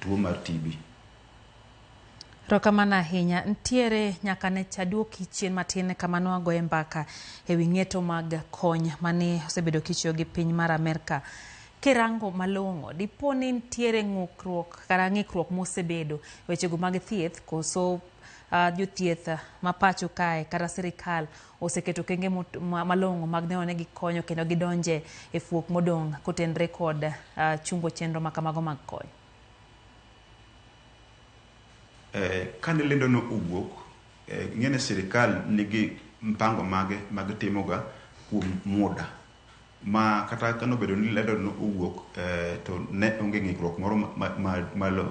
tuo mar TB. Erokamano ahinya. Ntiere nyaka ne chaduoki chien matin kama nwagoye mbaka e wi ng'eto mag kony mane osebedo kichiwo gi piny mar Amerka. Kirango malong'o, dipo ni ntiere ng'ukruok kata ng'ikruok mosebedo wechego mag thieth koso jothieth ma pacho kae kata sirikal oseketo okenge malong'o mag neno ni gikonyo kendo gidonje e fuok modong' kotenre kod chungo chenro makamago mag kony? Kane lendo no owuok, ing'e ni sirikal nigi mpango mage magitimoga kuom muda ma kata kanobedo ni lendo no owuok, to ne onge ng'ikruok moro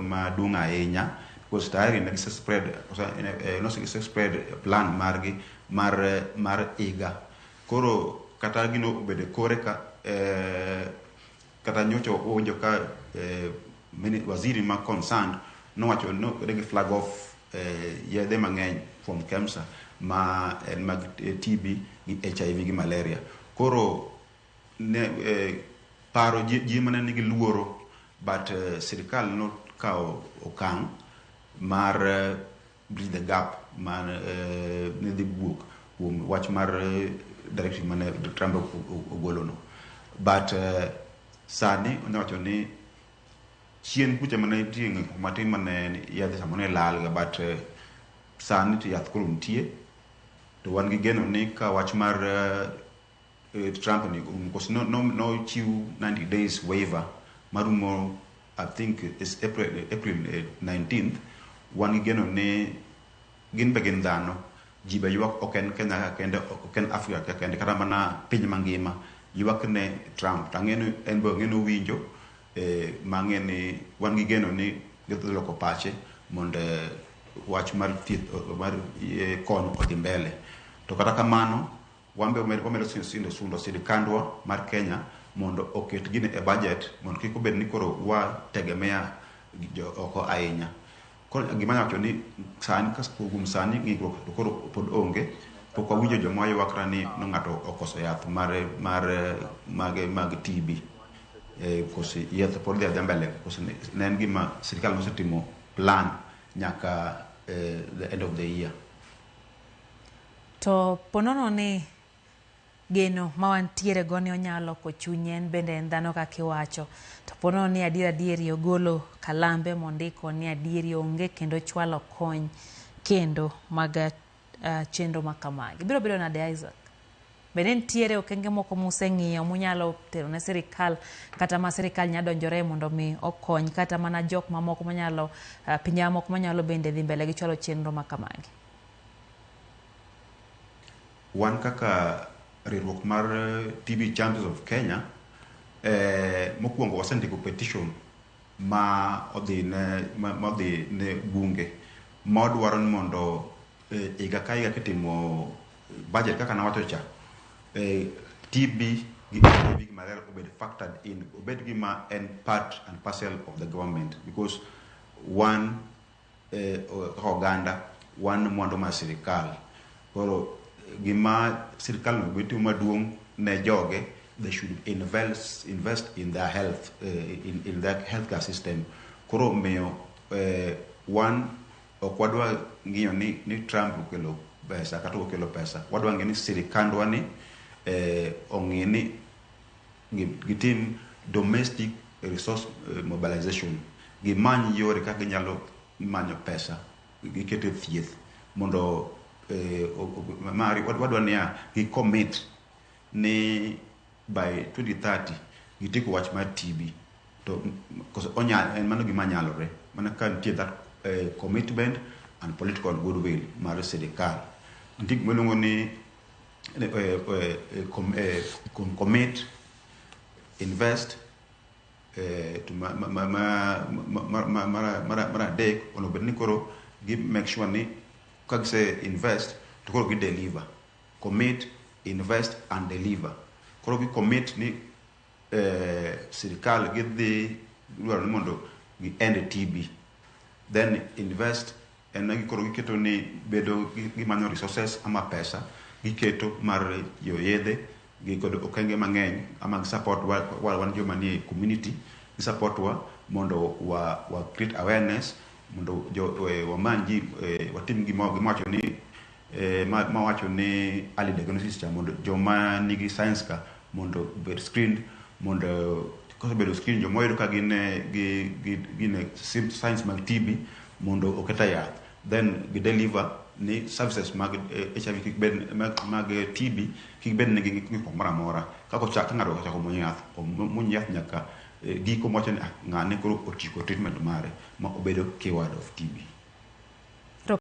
maduong' ahinya because tayari ne gise spread, gise spread plan margi mar higa. Koro kata gino obedo e kore ka, kata nyocha owinjo ka waziri ma concerned nowacho no gi flag off yedhe mang'eny from KEMSA ma en mag TB gi HIV gi malaria. Koro ne paro ji mane nigi luoro, but sirikal nokawo okang' mar bridge the gap ma ne dhi wuok kuom wach mar directive mane Trump ogolo no. But sani onya ni chien kucha mane nitie ng'ikruok matin mane yedhe samoro ne lal ga, but sani to yath koro nitie, to wan gi geno ni ka wach mar Trump ni orumo, because no chiw 90 days waiver marumo, I think it's April 19th. Wan gi geno ni gin be gin dhano, ji be ywak, ok en Kenya ka kende, ok en Africa ka kende, kata mana piny mangima ywak ne Trump. To ang'e ni en be ang'e ni owinjo, mang'e ni wan gi geno ni gidhi loko pache mondo wach mar thieth mar kony odhi mbele. To kata kamano, wan be wamedo sundo sirikandwa mar Kenya mondo oket gini e budget mondo kik obed ni koro wategemea jo oko ahinya. Koro gima anyalo wacho ni sani, kuom sani, ng'ikruok to koro pod onge. Pok wawinjo joma ywakra ni no ng'ato okoso yath mar mag TB, koso yath pod dhi adhiya mbele, koso ne en gima sirikal nosetimo plan nyaka the end of the year. To ponono ni geno ma wantiere go ni onyalo loko chunye, en bende en dhano kaka iwacho, to ponono ni adier adieri ogolo kalambe mondiko ni adieri onge kendo chwalo kony kendo mag chenro ma kamagi, biro bedo nade, Isaac? Bende nitiere okenge moko museng'iyo munyalo tero ne sirikal kata ma sirikal nyalo donjore mondo mi okony kata mana jok mamoko manyalo pinje mamoko manyalo bende dhi mbele gi chwalo chenro ma kamagi? Wan kaka riwruok mar TB Champions of Kenya, mokwongo wasendiko petition ma odhi ne bunge ma wadwaro ni mondo higa ka higa kitimo budget kaka nawacho cha, TB gi HIV gi malaria obed factored in, obed gima en part and parcel of the government, because wan kaka oganda wan mwandu mar sirikal. Koro gima sirikal onego bed timo maduong' ne joge, they should invest in their health, in their healthcare system. Koro omiyo wan ok wadwa ng'iyo ni Trump okelo pesa kata ok okelo pesa. Wadwa ng'iyo ni sirikandwa ni ong'i ni gitim domestic resource mobilization, gimany yore kaka ginyalo manyo pesa giket e thieth mondo mari wadwa niya gi commit ni by 2030 gitieko wach mar TB. To onya en mano gima nyalore mana ka nitie that commitment and political goodwill mar sirikal. Nitie gima iluongo ni commit, invest, to mar adek onego bed ni koro gi make sure ni ka gise invest to koro gi deliver. Commit, invest and deliver. Koro gi commit ni sirikal gidhi dwaro ni mondo gi end TB, then invest en ni koro giketo ni bedo gimanyo resources ama pesa giketo mar yo yedhe gi kod okenge mang'eny ama gi support wa, wan joma nie community, gi support wa mondo wa create awareness mondo jo wamany ji, watim gima wacho ni ma wacho ni early diagnosis cha, mondo joma nigi signs ka mondo obed screened, mondo kosebedo screen, joma oyud ka gin gi gin signs mag TB mondo oket e yath, then gi deliver ni services mag HIV kik bed mag TB kik bed ni gi ng'ikruok moro amora kaka ochak ka ng'ato ochako muonyo yath, omuony yath nyaka giko mowacho ni, "Ah, ng'ane koro otieko treatment mare ma obedo cured of TB."